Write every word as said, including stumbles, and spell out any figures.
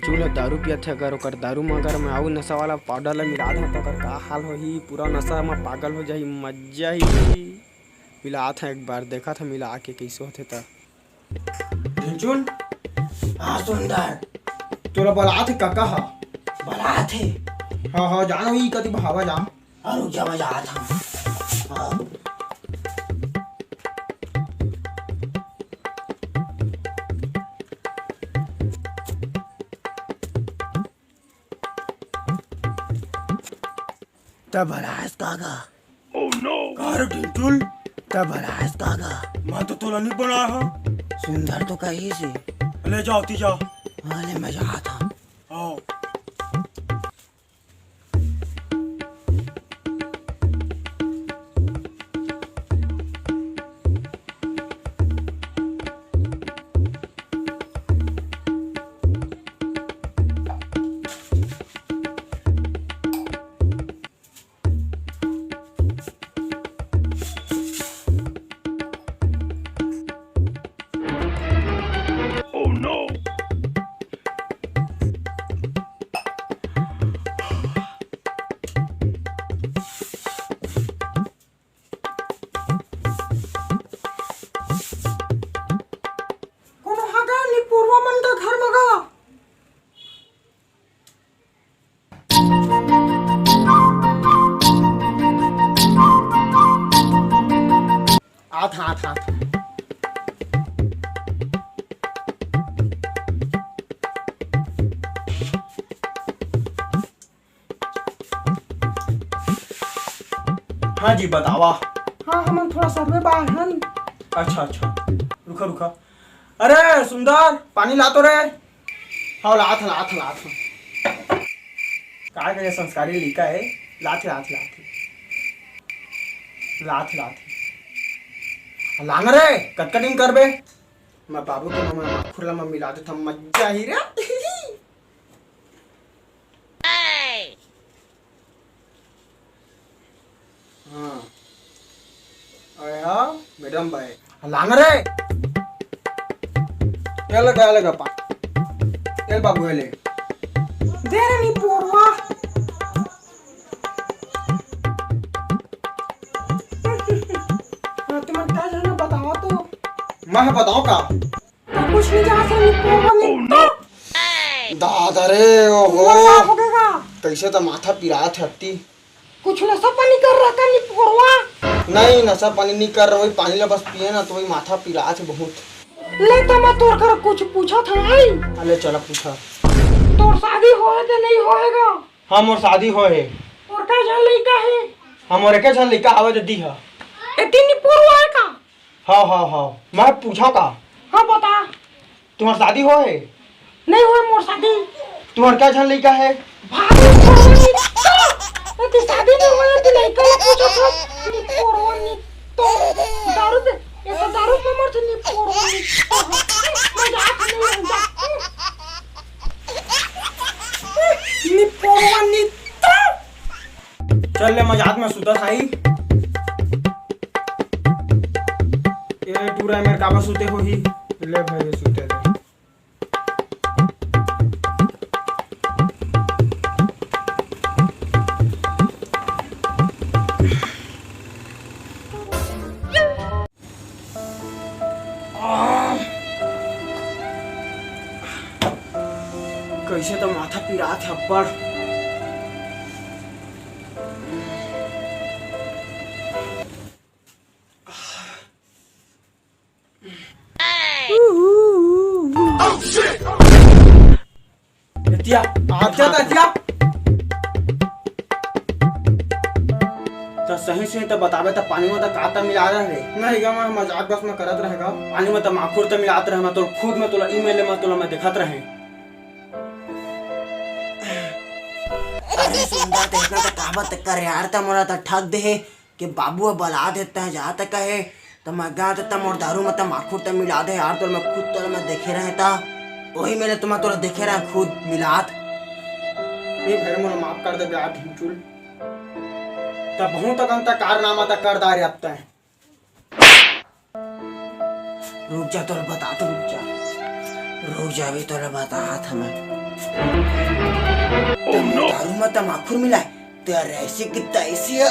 चूल्हा दारू पियत हे, अगर ओकर दारू म अगर मैं अउ नशा वाला पाउडर ल मिला देहूं, त ओकर का हाल होही? पूरा नशा म पागल हो जाही, मजा ही। मिलात हे एक बार, देखत हे मिला के कइसे होथे त। ढिंचुन। हाँ सुंदर। तोला बलात हे कका ह। बलात हे। हाँ, हाँ, जानो ई कति बहावा जाम। हाँ, रुक जा, मैं जात हूँ। हाँ। तब हलास कागा। Oh no! का रे ढिंचुन? तब हलास कागा। मैं तो तोला नहीं बनाया हूँ। सुंदर तो कही से। ले जाओ, ती जा। हाँ, ले, मैं जात हूँ। आओ। Oh no! कोनो हा गा निपोरवा मन का घर म गा। आत हा, आत हा, आत हा। हाँ जी, बतावा। हाँ, हमन थोड़ा सर्वे बा हन। अच्छा, अच्छा, रुका, रुका। अरे सुंदर, पानी ला तो रे। हाँ, लात, लात, लात। काय करे संस्कारी लइका हे। लात, लात, लात। लात, लात। लांग रे, कतका दिन करबे? मैं बाबू के ममा खुरला में मिला देता, मजा ही रे। हाँ। अरे हाँ, मैडम भाई। लांग रे। ये लगा, ये लगा पा। ये बाबू, ये ले। दे रे निपोरवा। हाँ, तुमन का जानो बताओ तो। मैं बताऊँ का? तो कुछ नहीं जा सकता, निपोरवा नहीं तो। दादा रे, ओहो। निपोरवा हो गया। कैसे तो माथा पिरात हे अत्ती। कुछ नशा पानी कर रहा था निपोरवा? नहीं, नशा पानी नहीं कर रहा, वही पानी ला बस पिए ना, तो वही माथा पिरात हे बहुत। ले तो मैं तोर कर कुछ पूछा था, आई। अरे चला पूछा। तोर शादी होए के नहीं होएगा? हाँ, मोर शादी होए हे। तोर का झन लइका हे? हाँ, मोर एके झन लइका हवे, दीदी हा। एती निपोरवा हे का? हाँ, हाँ, हाँ। मैं पूछा का? हाँ, बता। तुम्हार शादी होए हे? नहीं होए मोर शादी। तुम्हार का झन लइका हे? भाई, मोर नहीं तो। एती शादी नहीं होए, एती लइका ला पूछा था। निपोरवा नहीं तो। दारू दे, ये तो दारू में मर थे निपोरवा नहीं तो। मजाक नहीं है, मजाक। निपोरवा नहीं तो। चल ले, मजाक में सुता साई। ये टूरा मेर काबर सुते होही? ले भाई, ये सुते ले। आह! कइसे तो माथा पिरात हे अब्बड़। एतिया, आजा त एतिया। त सही सही त बताबे त पानी में त का त मिला रहे रे? नहीं गा, मैं मजाक बस में करत रहेगा। पानी में त माखुर त मिलात रहे, मैं तोर खुद में तोला ईमेल में तोला मैं देखत रहे। अरे सुंदर, त इतना त काबर त कर यार, त मोला त ठग दे हे। के बाबू ह बला देता है, जा तक कहे, त मैं गा त मोर दारू में त माखुर त मिला दे यार, तोर मैं खुद तोर मैं देखे रहे त, वही मेरे तुम तोर देखे रहे खुद मिलात। ए भाई, मोला माफ कर दे बे यार ढिंचुल, त बहुत अकन त कारनामा त कर डारे अब तय। रुक जा, तोला बतात, रुक जा, रुक जा, अभी तोला बतात हमें। दारू म तमाखुर मिलाय, तेरा ऐसी की तैसी है।